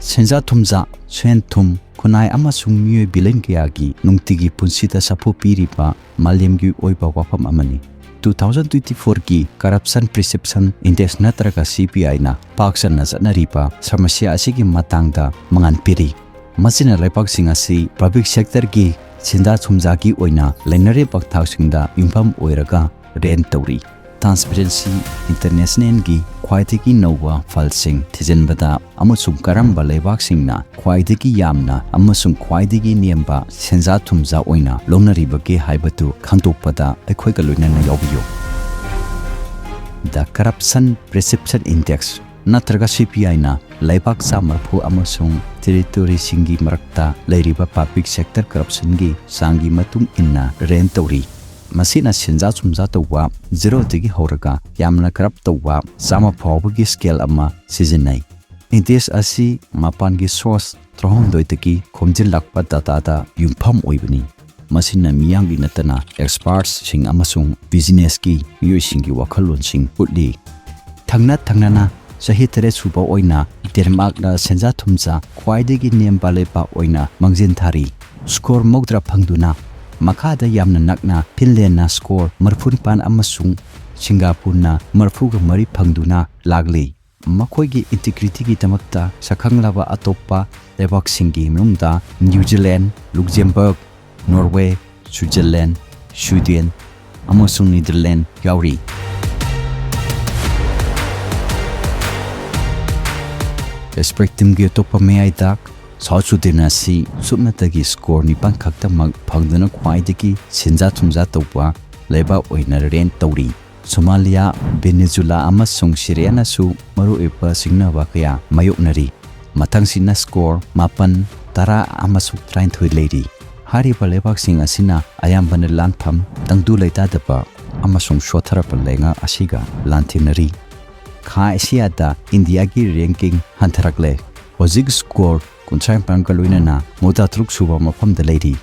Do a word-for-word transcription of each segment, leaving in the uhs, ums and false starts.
ꯁꯦꯟꯖꯥ ꯊꯨꯝꯖꯥ, ꯁꯦꯟ ꯊꯨꯝ, ꯈꯨꯟꯅꯥꯏ ꯑꯃꯁꯨꯡ ꯃꯤꯑꯣꯏ ꯕꯤꯂꯤꯌꯟ ꯀꯌꯥꯒꯤ ꯅꯨꯡꯇꯤꯒꯤ ꯄꯨꯟꯁꯤꯗ ꯁꯥꯐꯨ ꯄꯤꯔꯤꯕ ꯃꯥꯂꯦꯝꯒꯤ ꯑꯣꯏꯕ ꯋꯥꯐꯝ ꯑꯃꯅꯤ꯫ Two thousand twenty-four ꯒꯤ Corruption Perception Index ꯅꯠꯇ꯭ꯔꯒ C P I ꯅ ꯄꯥꯛ ꯆꯟꯅ ꯆꯠꯅꯔꯤꯕ ꯁꯃꯁ꯭ꯌꯥ ꯑꯁꯤꯒꯤ ꯃꯇꯥꯡꯗ ꯃꯉꯥꯜ ꯄꯤꯔꯤ꯫ ꯃꯁꯤꯅ ꯂꯩꯕꯥꯛꯁꯤꯡ ꯑꯁꯤ public sector ꯒꯤ ꯁꯦꯟꯖꯥ ꯊꯨꯝꯖꯥꯒꯤ ꯑꯣꯏꯅ ꯂꯩꯅꯔꯤꯕ ꯄꯊꯥꯞꯁꯤꯡꯗ ꯌꯨꯝꯐꯝ ꯑꯣꯏꯔꯒ ꯔꯦꯟ ꯇꯧꯔꯤ꯫ Transparency International ꯒꯤ ꯈ꯭ꯋꯥꯏꯗꯒꯤ ꯅꯧꯕ ꯐꯜꯁꯤꯡ ꯊꯤꯖꯤꯟꯕꯗ ꯑꯃꯁꯨꯡ ꯀꯔꯝꯕ ꯂꯩꯕꯥꯛꯁꯤꯡꯅ ꯈ꯭ꯋꯥꯏꯗꯒꯤ ꯌꯥꯝꯅ ꯑꯃꯁꯨꯡ ꯈ꯭ꯋꯥꯏꯗꯒꯤ ꯅꯦꯝꯕ ꯁꯦꯟꯖꯥ ꯊꯨꯝꯖꯥ ꯑꯣꯏꯅ ꯂꯧꯅꯔꯤꯕꯒꯦ ꯍꯥꯏꯕꯗꯨ ꯈꯪꯗꯣꯛꯄꯗ ꯑꯩꯈꯣꯏꯒ ꯂꯣꯏꯅꯅ ꯌꯥꯎꯕꯤꯌꯨ꯫ The Corruption Perception Index ꯅꯠꯇ꯭ꯔꯒ C P I ꯅ ꯂꯩꯕꯥꯛ ꯆꯥꯝꯃ ꯃꯔꯤꯐꯨ ꯑꯃꯁꯨꯡ territory ꯁꯤꯡꯒꯤ ꯃꯔꯛꯇ ꯂꯩꯔꯤꯕ public sector corruption ꯒꯤ ꯆꯥꯡꯒꯤ ꯃꯇꯨꯡ ꯏꯟꯅ ꯔꯦꯟ ꯇꯧꯔꯤ꯫ ꯃꯁꯤꯅ ꯁꯦꯟꯖꯥ ꯊꯨꯝꯖꯥ ꯇꯧꯕ zero ꯗꯒꯤ ꯍꯧꯔꯒ ꯌꯥꯝꯅ corrupt ꯇꯧꯕ ꯆꯥꯝꯃ ꯐꯥꯎꯕꯒꯤ scale ꯑꯃ ꯁꯤꯖꯤꯟꯅꯩ꯫ Index ꯑꯁꯤ ꯃꯄꯥꯟꯒꯤ source ꯇꯔꯥꯍꯨꯝꯗꯣꯏꯗꯒꯤ ꯈꯣꯝꯖꯤꯜꯂꯛꯄ data ꯗ ꯌꯨꯝꯐꯝ ꯑꯣꯏꯕꯅꯤ꯫ ꯃꯁꯤꯅ ꯃꯤꯌꯥꯝꯒꯤ ꯅꯠꯇꯅ experts ꯁꯤꯡ ꯑꯃꯁꯨꯡ business ꯀꯤ ꯃꯤꯑꯣꯏꯁꯤꯡꯒꯤ ꯋꯥꯈꯜꯂꯣꯟꯁꯤꯡ ꯎꯠꯂꯤ꯫ ꯊꯪꯅ ꯊꯪꯅꯅ ꯆꯍꯤ ꯇꯔꯦꯠ ꯁꯨꯕ ꯑꯣꯏꯅ Denmark ꯅ ꯁꯦꯟꯖꯥ ꯊꯨꯝꯖꯥ ꯈ꯭ꯋꯥꯏꯗꯒꯤ ꯅꯦꯝꯕ ꯂꯩꯕꯥꯛ ꯑꯣꯏꯅ ꯃꯥꯡꯖꯤꯟ ꯊꯥꯔꯤ꯫ Score ꯃꯧꯗ꯭ꯔꯥ ꯐꯪꯗꯨꯅ ꯃꯈꯥꯗ ꯌꯥꯝꯅ ꯅꯛꯅ Finland ꯅ score ꯃꯔꯤꯐꯨ ꯅꯤꯄꯥꯟ ꯑꯃꯁꯨꯡ Singapore ꯅ ꯃꯔꯤꯐꯨꯒ ꯃꯔꯤ ꯐꯪꯗꯨꯅ ꯂꯥꯛꯂꯤ꯫ ꯃꯈꯣꯏꯒꯤ integrity ꯒꯤꯗꯃꯛꯇ ꯁꯛꯈꯪꯂꯕ ꯑꯇꯣꯞꯄ ꯂꯩꯕꯥꯛꯁꯤꯡꯒꯤ ꯃꯅꯨꯡꯗ New Zealand, Luxembourg, Norway, Switzerland, Sweden ꯑꯃꯁꯨꯡ Netherlands ꯌꯥꯎꯔꯤ꯫ Spectrum ꯒꯤ ꯑꯇꯣꯞꯄ ꯃꯌꯥꯏꯗ South Sudan ꯑꯁꯤ ꯁꯨꯞꯅꯇꯒꯤ score ꯅꯤꯄꯥꯟ ꯈꯛꯇꯃꯛ ꯐꯪꯗꯨꯅ ꯈ꯭ꯋꯥꯏꯗꯒꯤ ꯁꯦꯟꯖꯥ ꯊꯨꯝꯖꯥ ꯇꯧꯕ ꯂꯩꯕꯥꯛ ꯑꯣꯏꯅ ꯔꯦꯟ ꯇꯧꯔꯤ꯫ Somalia, Venezuela ꯑꯃꯁꯨꯡ Syria ꯅꯁꯨ ꯃꯔꯨꯑꯣꯏꯕ ꯁꯤꯡꯅꯕ ꯀꯌꯥ ꯃꯥꯌꯣꯛꯅꯔꯤ꯫ ꯃꯊꯪꯁꯤꯅ score ꯃꯥꯄꯟ, ꯇꯔꯥ ꯑꯃꯁꯨꯡ ꯇꯔꯥꯅꯤꯊꯣꯏ ꯂꯩꯔꯤ꯫ ꯍꯥꯏꯔꯤꯕ ꯂꯩꯕꯥꯛꯁꯤꯡ ꯑꯁꯤꯅ ꯑꯌꯥꯝꯕꯅ ꯂꯥꯟꯐꯝ, ꯇꯪꯗꯨ ꯂꯩꯇꯥꯗꯕ ꯑꯃꯁꯨꯡ ꯁꯣꯠꯊꯔꯕ ꯂꯩꯉꯥꯛ ꯑꯁꯤꯒ ꯂꯥꯟꯊꯦꯡꯅꯔꯤ꯫ ꯈꯥ ꯑꯦꯁꯤꯌꯥꯗ ꯏꯟꯗꯤꯌꯥꯒꯤ ranking ꯍꯟꯊꯔꯛꯂꯦ꯫ ꯍꯧꯖꯤꯛ score ꯀꯨꯟꯊ꯭ꯔꯥ ꯅꯤꯄꯥꯟꯒ ꯂꯣꯏꯅꯅ ꯃꯧꯗ꯭ꯔꯥ ꯇꯔꯨꯛ ꯁꯨꯕ ꯃꯐꯝꯗ ꯂꯩꯔꯤ꯫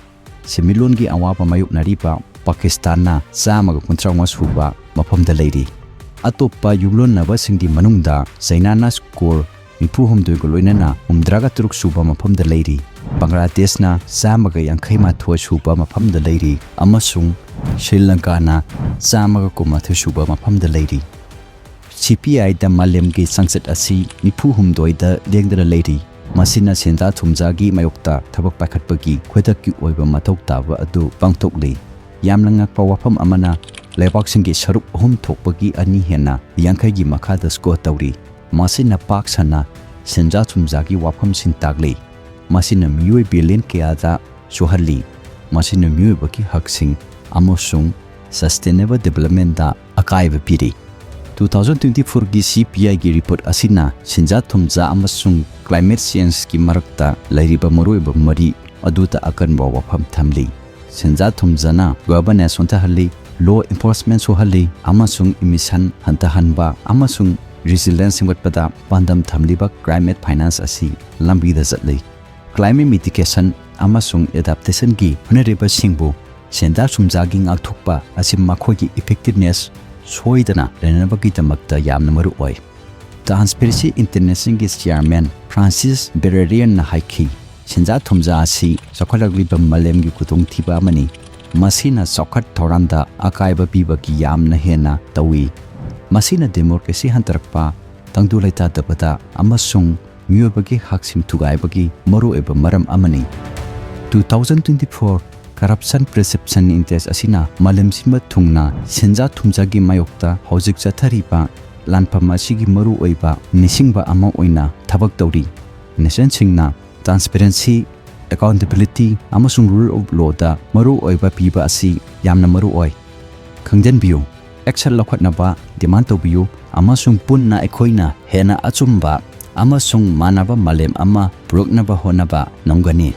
ꯁꯦꯟꯃꯤꯠꯂꯣꯟꯒꯤ ꯑꯋꯥꯕ ꯃꯥꯌꯣꯛꯅꯔꯤꯕ ꯄꯥꯀꯤꯁꯇꯥꯟꯅ ꯆꯥꯝꯃꯒ ꯀꯨꯟꯊ꯭ꯔꯥ ꯃꯉꯥ ꯁꯨꯕ ꯃꯐꯝꯗ ꯂꯩꯔꯤ꯫ ꯑꯇꯣꯞꯄ ꯌꯨꯝꯂꯣꯟꯅꯕꯁꯤꯡꯒꯤ ꯃꯅꯨꯡꯗ ꯆꯩꯅꯥꯅ score ꯅꯤꯐꯨ ꯍꯨꯝꯗꯣꯏꯒ ꯂꯣꯏꯅꯅ ꯍꯨꯝꯗ꯭ꯔꯥꯒ ꯇꯔꯨꯛ ꯁꯨꯕ ꯃꯐꯝꯗ ꯂꯩꯔꯤ꯫ ꯕꯪꯒ꯭ꯂꯥꯗꯦꯁꯅ ꯆꯥꯝꯃꯒ ꯌꯥꯡꯈꯩ ꯃꯥꯊꯣꯏ ꯁꯨꯕ ꯃꯐꯝꯗ ꯂꯩꯔꯤ, ꯑꯃꯁꯨꯡ ꯁ꯭ꯔꯤ ꯂꯪꯀꯥꯅ ꯆꯥꯝꯃꯒ ꯀꯨꯟꯃꯥꯊꯣꯏ ꯁꯨꯕ ꯃꯐꯝꯗ ꯂꯩꯔꯤ꯫ ꯁꯤ ꯄꯤ ꯑꯥꯏꯗ ꯃꯥꯂꯦꯝꯒꯤ ꯆꯥꯡꯆꯠ ꯑꯁꯤ ꯅꯤꯐꯨ ꯍꯨꯝꯗꯣꯏꯗ ꯂꯦꯡꯗꯅ ꯂꯩꯔꯤ꯫ ꯃꯁꯤꯅ ꯁꯦꯟꯖꯥ ꯊꯨꯝꯖꯥꯒꯤ ꯃꯥꯌꯣꯛꯇ ꯊꯕꯛ ꯄꯥꯏꯈꯠꯄꯒꯤ ꯈ꯭ꯋꯥꯏꯗꯛꯀꯤ ꯑꯣꯏꯕ ꯃꯊꯧ ꯇꯥꯕ ꯑꯗꯨ ꯄꯥꯡꯊꯣꯛꯂꯤ꯫ ꯌꯥꯝꯅ ꯉꯛꯄ ꯋꯥꯐꯝ ꯑꯃꯅ, ꯂꯩꯕꯥꯛꯁꯤꯡꯒꯤ ꯁꯔꯨꯛ ꯑꯍꯨꯝ ꯊꯣꯛꯄꯒꯤ ꯑꯅꯤ ꯍꯦꯟꯅ ꯌꯥꯡꯈꯩꯒꯤ ꯃꯈꯥꯗ ꯁ꯭ꯀꯣꯔ ꯇꯧꯔꯤ꯫ ꯃꯁꯤꯅ ꯄꯥꯛ ꯁꯟꯅ ꯁꯦꯟꯖꯥ ꯊꯨꯝꯖꯥꯒꯤ ꯋꯥꯐꯝꯁꯤꯡ ꯇꯥꯛꯂꯤ꯫ ꯃꯁꯤꯅ ꯃꯤꯑꯣꯏ ꯕꯤꯂꯤꯌꯟ ꯀꯌꯥꯗ ꯁꯣꯛꯍꯜꯂꯤ꯫ ꯃꯁꯤꯅ ꯃꯤꯑꯣꯏꯕꯒꯤ ꯍꯛꯁꯤꯡ ꯑꯃꯁꯨꯡ ꯁꯁꯇꯦꯅꯦꯕꯜ ꯗꯤꯕꯦꯂꯞꯃꯦꯟꯗ ꯑꯀꯥꯏꯕ ꯄꯤꯔꯤ꯫ ꯇꯨ ꯊꯥꯎꯖꯟ ꯇ꯭ꯋꯦꯟꯇꯤ ꯐꯣꯔꯒꯤ ꯁꯤ ꯄꯤ ꯑꯥꯏꯒꯤ ꯔꯤꯄꯣꯔꯠ ꯑꯁꯤꯅ ꯁꯦꯟꯖꯥ ꯊꯨꯝꯖꯥ ꯑꯃꯁꯨꯡ ꯀ꯭ꯂꯥꯏꯃꯦꯠ ꯆꯦꯟꯖꯀꯤ ꯃꯔꯛꯇ ꯂꯩꯔꯤꯕ ꯃꯔꯨꯑꯣꯏꯕ ꯃꯔꯤ ꯑꯗꯨꯗ ꯑꯀꯟꯕ ꯋꯥꯐꯝ ꯊꯝꯂꯤ꯫ ꯁꯦꯟꯖꯥ ꯊꯨꯝꯖꯥꯅ ꯒꯚꯔꯅꯦꯟꯁ ꯁꯣꯟꯊꯍꯜꯂꯤ, ꯂꯣ ꯏꯟꯐꯣꯔꯁꯃꯦꯟ ꯁꯣꯛꯍꯜꯂꯤ, ꯑꯃꯁꯨꯡ ꯏꯃꯤꯁꯟ ꯍꯟꯊꯍꯟꯕ ꯑꯃꯁꯨꯡ ꯔꯤꯖꯤꯂꯦꯟꯁ ꯁꯦꯝꯒꯠꯄꯗ ꯄꯥꯟꯗꯝ ꯊꯝꯂꯤꯕ ꯀ꯭ꯂꯥꯏꯃꯦꯠ ꯐꯥꯏꯅꯥꯟꯁ ꯑꯁꯤ ꯂꯝꯕꯤꯗ ꯆꯠꯂꯤ꯫ ꯀ꯭ꯂꯥꯏꯃꯦꯠ ꯃꯤꯇꯤꯒꯦꯁꯟ ꯑꯃꯁꯨꯡ ꯑꯦꯗꯥꯞꯇꯦꯁꯟꯒꯤ ꯍꯣꯠꯅꯔꯤꯕꯁꯤꯡꯕꯨ ꯁꯦꯟꯖꯥ ꯊꯨꯝꯖꯥꯒꯤ ꯉꯥꯛꯊꯣꯛꯄ ꯑꯁꯤ ꯃꯈꯣꯏꯒꯤ ꯏꯐꯦꯛꯇꯤꯕꯅꯦꯁ ꯁꯣꯏꯗꯅ ꯂꯩꯅꯅꯕꯒꯤꯗꯃꯛꯇ ꯌꯥꯝꯅ ꯃꯔꯨ ꯑꯣꯏ꯫ ꯇ꯭ꯔꯥꯟꯁꯄꯦꯔꯦꯟꯁꯤ ꯏꯟꯇꯔꯅꯦꯁꯅꯦꯜꯒꯤ ꯆꯤꯌꯥꯔꯃꯦꯟ ꯐ꯭ꯔꯥꯟꯁꯤꯁ ꯕꯦꯔꯦꯔꯤꯌꯟꯅ ꯍꯥꯏꯈꯤ, ꯁꯦꯟꯖꯥ ꯊꯨꯝꯖꯥ ꯑꯁꯤ ꯆꯥꯎꯈꯠꯂꯛꯂꯤꯕ ꯃꯥꯂꯦꯝꯒꯤ ꯈꯨꯗꯣꯡꯊꯤꯕ ꯑꯃꯅꯤ꯫ ꯃꯁꯤꯅ ꯆꯥꯎꯈꯠ ꯊꯧꯔꯥꯡꯗ ꯑꯀꯥꯏꯕ ꯄꯤꯕꯒꯤ ꯌꯥꯝꯅ ꯍꯦꯟꯅ ꯇꯧꯏ꯫ ꯃꯁꯤꯅ ꯗꯦꯃꯣꯀ꯭ꯔꯦꯁꯤ ꯍꯟꯊꯔꯛꯄ, ꯇꯪꯗꯨ ꯂꯩꯇꯥꯗꯕꯗ ꯑꯃꯁꯨꯡ ꯃꯤꯑꯣꯏꯕꯒꯤ ꯍꯛꯁꯤꯡ ꯊꯨꯒꯥꯏꯕꯒꯤ ꯃꯔꯨꯑꯣꯏꯕ ꯃꯔꯝ ꯑꯃꯅꯤ꯫ Two thousand twenty four corruption perception index ꯑꯁꯤꯅ ꯃꯥꯂꯦꯝ ꯁꯤꯟꯕ ꯊꯨꯡꯅ ꯁꯦꯟꯖꯥ ꯊꯨꯝꯖꯥꯒꯤ ꯃꯥꯌꯣꯛꯇ ꯍꯧꯖꯤꯛ ꯆꯠꯊꯔꯤꯕ ꯂꯥꯟꯐꯝ ꯑꯁꯤꯒꯤ ꯃꯔꯨꯑꯣꯏꯕ ꯅꯤꯡꯁꯤꯡꯕ ꯑꯃ ꯑꯣꯏꯅ ꯊꯕꯛ ꯇꯧꯔꯤ꯫ ꯅꯦꯁꯟꯁꯤꯡꯅ ꯇ꯭ꯔꯥꯟꯁꯄꯦꯔꯦꯟꯁꯤ, ꯑꯦꯀꯥꯎꯟꯇꯦꯕꯤꯂꯤꯇꯤ ꯑꯃꯁꯨꯡ ꯔꯨꯜ ꯑꯣꯐ ꯂꯣꯗ ꯃꯔꯨꯑꯣꯏꯕ ꯄꯤꯕ ꯑꯁꯤ ꯌꯥꯝꯅ ꯃꯔꯨ ꯑꯣꯏ꯫ ꯈꯪꯖꯤꯟꯕꯤꯌꯨ, ꯑꯦꯛꯁꯟ ꯂꯧꯈꯠꯅꯕ ꯗꯤꯃꯥꯟ ꯇꯧꯕꯤꯌꯨ, ꯑꯃꯁꯨꯡ ꯄꯨꯟꯅ ꯑꯩꯈꯣꯏꯅ ꯍꯦꯟꯅ ꯑꯆꯨꯝꯕ ꯑꯃꯁꯨꯡ ꯃꯥꯟꯅꯕ ꯃꯥꯂꯦꯝ ꯑꯃ ꯄꯨꯔꯛꯅꯕ ꯍꯣꯠꯅꯕ ꯉꯝꯒꯅꯤ꯫